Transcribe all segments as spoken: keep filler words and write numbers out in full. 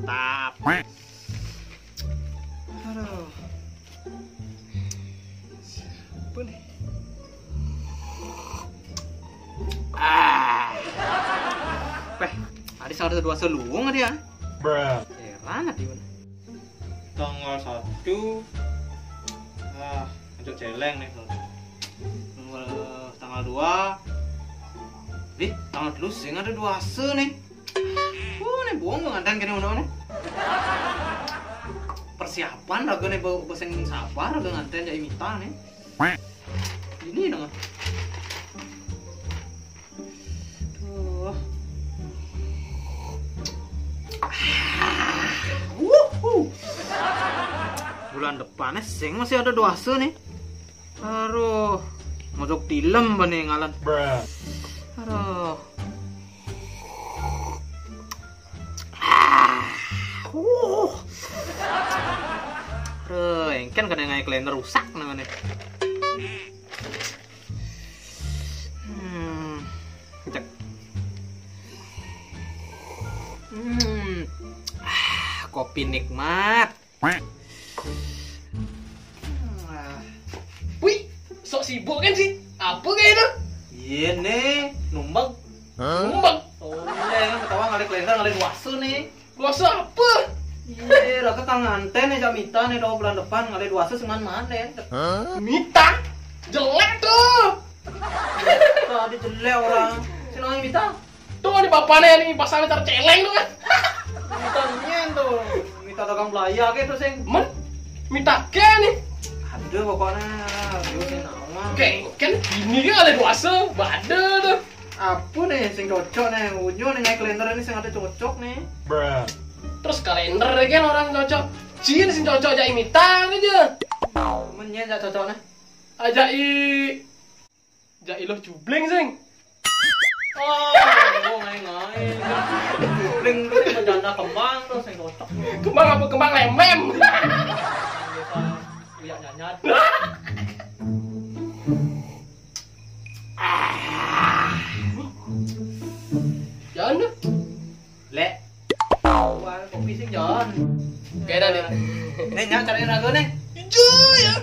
Tap. Aduh. Apa nih? Ah. Peh, ada satu dua seluung dia. Heran ati. Tanggal satu, ah, ngejok celeng nih. Tanggal, tanggal dua. Dih, tanggal telu sing ada duasa nih. Oh, nih buang pengantin kene udah nih. Persiapan raga nih, ba-, baseng sabar raga nganten jai mita nih. Ini dong. Tuh. Wuhu. Bulan depannya sing masih ada duasa nih. Aduh, masuk film bani ngalan. Aduh. Ah, uh. Aduh, engken kada ngai kalender rusak namanya. Hmm. Cek. Hmm. Ah, kopi nikmat. Wih, sok sibuk kan sih? Apa kayak itu? Iya nih, numbang. Numbang. Oh iya, ini ketawa ngalih kalender, ngalih duasa nih. Duasa apa? Iya, raga kang nganten nih, cak mita nih, tahu bulan depan ngalih duasa sing mana? Mita? Jelek tuh. Tadi jelek orang. Sing nang mita. Tuh, ada bapaknya nih, pasangnya tar celeng tuh kan. Mita nyen tuh. Mita dagang belaya kayak tuh sing. Men, mita ke nih. Ada pokoknya. Dia sing nawang. Kayak kan ini kan ada duasa, bade tuh. Apa nih sing cocok nih? Unyu nih nyai kalender ini sing ada cocok nih. Terus kalender kan orang cocok. Cin sing cocok jai mita aja. Menyen jai cocok nih. Ajai, jai lo jubling sing. Oh, oh, ngai-ngai. Jubling tuh sing janda kembang tuh sing cocok. Kembang apa? Kembang lemem. Biasa uyak nyanyat. Jangan. Lek. Wah, kopi sing Jon. Kena nih. Nih, nyak cari raga nih. Hijau ya.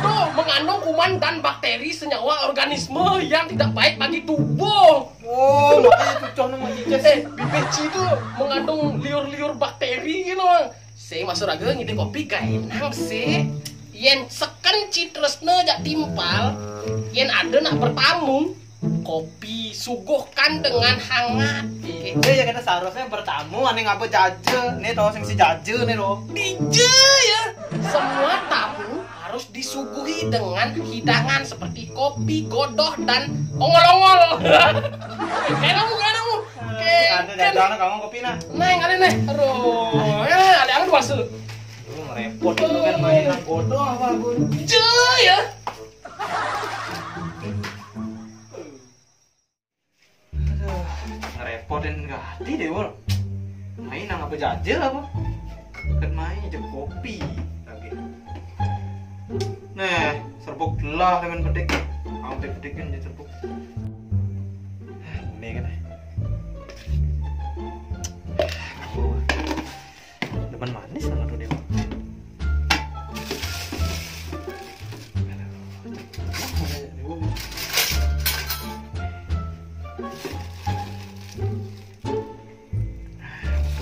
Tuh, mengandung kuman dan bakteri senyawa organisme yang tidak baik bagi tubuh. Oh, makanya cucok nang hijau. Eh, bibit itu mengandung liur-liur bakteri gitu, Bang. Saya masuk raga ngidih kopi gak enak sih. Yen seken ci tresna jak timpal, yen ada nak bertamu, kopi suguhkan dengan hangat. Iya, ya kita seharusnya bertamu, aneh ngapa jaja. Nih, tau sing si jaja nih, loh. Dija ya. Semua tamu harus disuguhi dengan hidangan seperti kopi, godoh, dan ongol-ongol. Kayak kamu, kayak kamu. Ada jajan kamu kopi nah. Nah, yang ada nih. Aduh, ya, ada yang dua su. Lu ngerepot itu kan mainan bodoh apa pun. Jel ya. Aduh, ngerepotin gati deh, Wol. Main nang apa jajal apa? Kan main aja kopi lagi. Nah, serbuk telah dengan petik. Kamu petik-petikin aja serbuk. Ini kan. Depan manis sama tuh dia. Tuh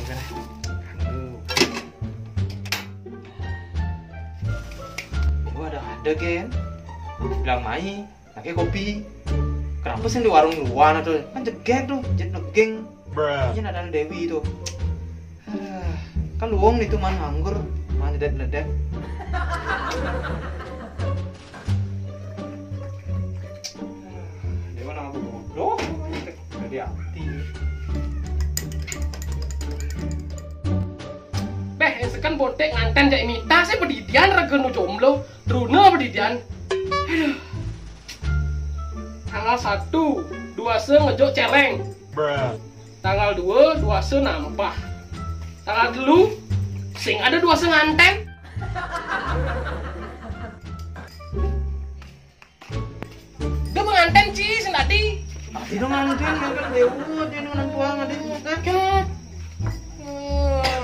kan. Aduh. Gua ada ada kan. Bilang mai. Pakai kopi. Kenapa sih di warung luar tuh? Kan jegek tuh, jet negeng. Bruh. Iya, ada Dewi itu. Ah, kan luong itu man nganggur, man dedet-dedet. Dewa nang aku bodoh, jadi hati. Beh, sekan botek nganten jai mita sih bedidian rega nu jomblo. Truna bedidian. Aduh. Tanggal satu, duasa ngejok celeng. Tanggal dua, duasa nampah. Tanggal telu, sing ada duasa nganten. Udah penganten, Ci, sing tadi. Tadi dong nganten, nganten dewa, dia nang tuang tadi. Kan. Hmm.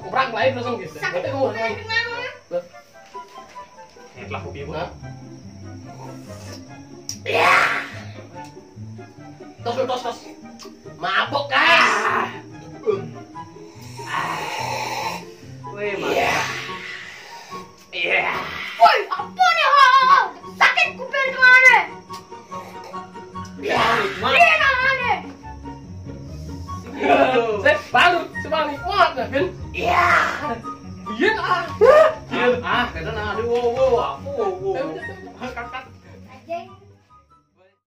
Kuprak lain langsung gitu. Sakit kuping. Dengan mana? Ngeplak kuping gua. Hah? Ya. Tos, tos, tos. Mabok, guys. Wih, mantap. Iya. Woi, apa nih, ha? Sakit kuping dengan mana? Ya. Iya, nah, aneh. Saya baru, saya baru kuat, nah, Vin. Iya. Iya, ah.